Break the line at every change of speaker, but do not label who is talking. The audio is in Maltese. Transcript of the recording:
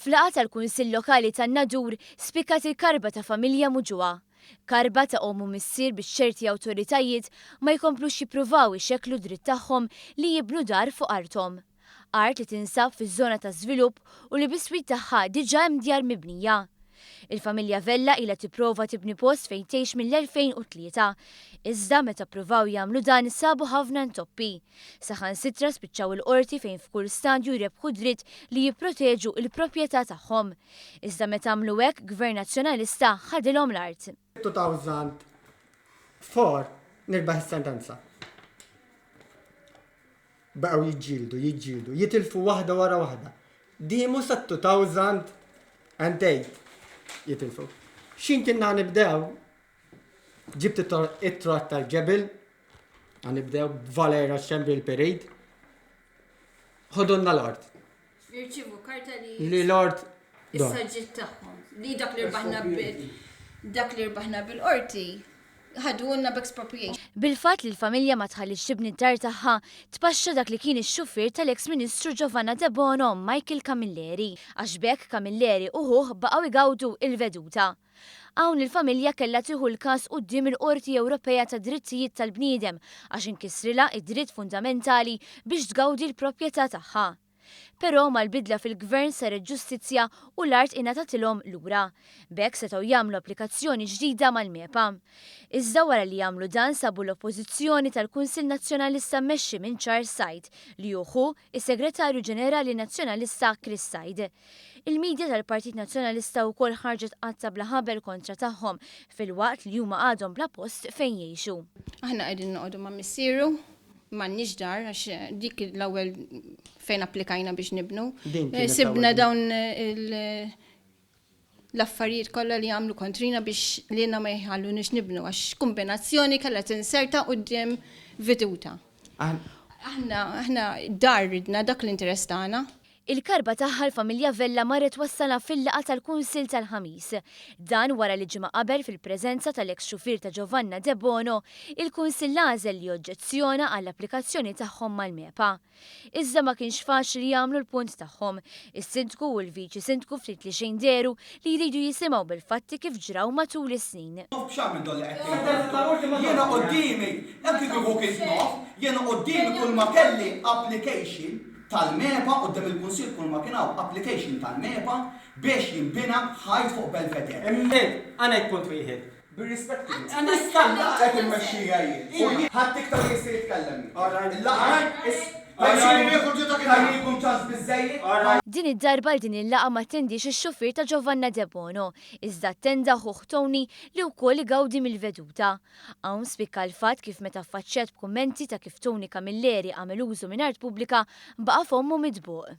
F'laqgħa tal-Kunsill Lokali tan-Nadur spikkat il-karba ta' familja muġugħa. Karba ta' omm u missier biex ċerti awtoritajiet ma jkomplux jippruvaw ixekklu d-dritt tagħhom li jibnu dar fuq arthom. Art li tinsab fiż-żona ta' żvilupp u li biswit tagħha diġà hemm djar mibnija. Il-familja Vella ilha tipprova tibni post fejn tgħix mill-2003. Iżda meta ppruvaw jagħmlu dan sabu ħafna intoppi. Saħansitra spiċċaw il-Qorti fejn f'kull stadju rebħu d-dritt li jipproteġu l-proprjetà tagħhom. Iżda meta għamlu hekk Gvern Nazzjonalista ħadilhom l-art.
2004 nirbaħ is-sentenza. Baqgħu jiġġieldu, jiġġieldu, jitilfu waħda wara waħda. Dimu sa 2008 jitilfu. X'in kienna nibdew, ġibt it-trot tal-ġebel, nibdew b'Valera Xembri l-Perid, ħodunna l-art.
Jirċivu karta li.
Li l-art.
Issa ġiet tagħhom. Li dak li rbaħna bil dak li rbaħna bil-qorti ħadulna b'expropriation.
Bil-fatt li l-familja ma tħallitx tibni d-dar tagħha, tpaxxa dak li kien ix-xufier tal-eks Ministru Giovanna Debono, Michael Camilleri, għax b'hekk Camilleri u ħuh baqgħu jgawdu l-veduta. Hawn il-familja kellha tieħu l-każ quddiem il-Qorti Ewropea tad-Drittijiet tal-Bniedem għax inkisrilha d-dritt fundamentali biex tgawdi l-proprjetà tagħha. Però mal-bidla fil-Gvern saret ġustizzja u l-art ingħatatilhom lura. B'hekk setgħu jagħmlu applikazzjoni ġdida mal-MEPA. Iżda wara li għamlu dan sabu l-oppożizzjoni tal-Kunsill Nazzjonalista mmexxi minn Charles Said, li hu ħu s-Segretarju Ġenerali Nazzjonalista Chris Said. Il-media tal-Partit Nazzjonalista wkoll ħarġet qatta bla ħabel kontra tagħhom filwaqt li huma għadhom bla post fejn jgħixu.
Aħna qegħdin noqogħdu ma' missieru, m'għandniex dar għax dik l-ewwel fejn applikajna biex nibnu. Sibna dawn l-affarijiet kollha li għamlu kontrina biex lilna ma jħallunix nibnu għax kombinazzjoni kellha tinserta quddiem veduta. Aħna aħna dar ridna dak l-interess tagħna.
Il-karba tagħha l-familja Vella marret twassalha fil-laqgħa tal-Kunsill tal-Ħamis. Dan wara li ġimgħa qabel fil-preżenza tal-eks xufier ta' Giovanna Debono, il-Kunsill għażel li joġġezzjona għall-applikazzjoni tagħhom mal-MEPA. Iżda ma kienx faċli jagħmlu l-punt tagħhom. Is-Sindku u l-Viċi Sindku ftit li xejn dehru li jridu jisimgħu bil-fatti kif ġraw matul is-snin.
Naf b'x'għamil dan li qed tgħid inti. Jiena quddiemi, anki kieku kint naf, jiena quddiemi kull ma kelli application tal-MEPA quddiem il-Kunsill kull ma kien hawn application tal-MEPA biex jinbina ħajt fuq Belvedere.
Imma ħa ngħid punt wieħed.
Bir-rispett tiegħi. Tista' l-laqgħa qed immexxija jien. U jien ħadd iktar ma jista' jitkellem. Il-laqgħa Tajnielkom ċans biżżejjed.
Din id-darba għal din il-laqgħa ma attendiex ix-xufier ta' Giovanna Debono, iżda attenda ħuh Tony li wkoll igawdi mill-veduta. Hawn spikka l-fatt kif meta affaċċjat b'kummenti ta' kif Tony Camilleri għamel użu minn art pubblika baqa' fommu mitbuq.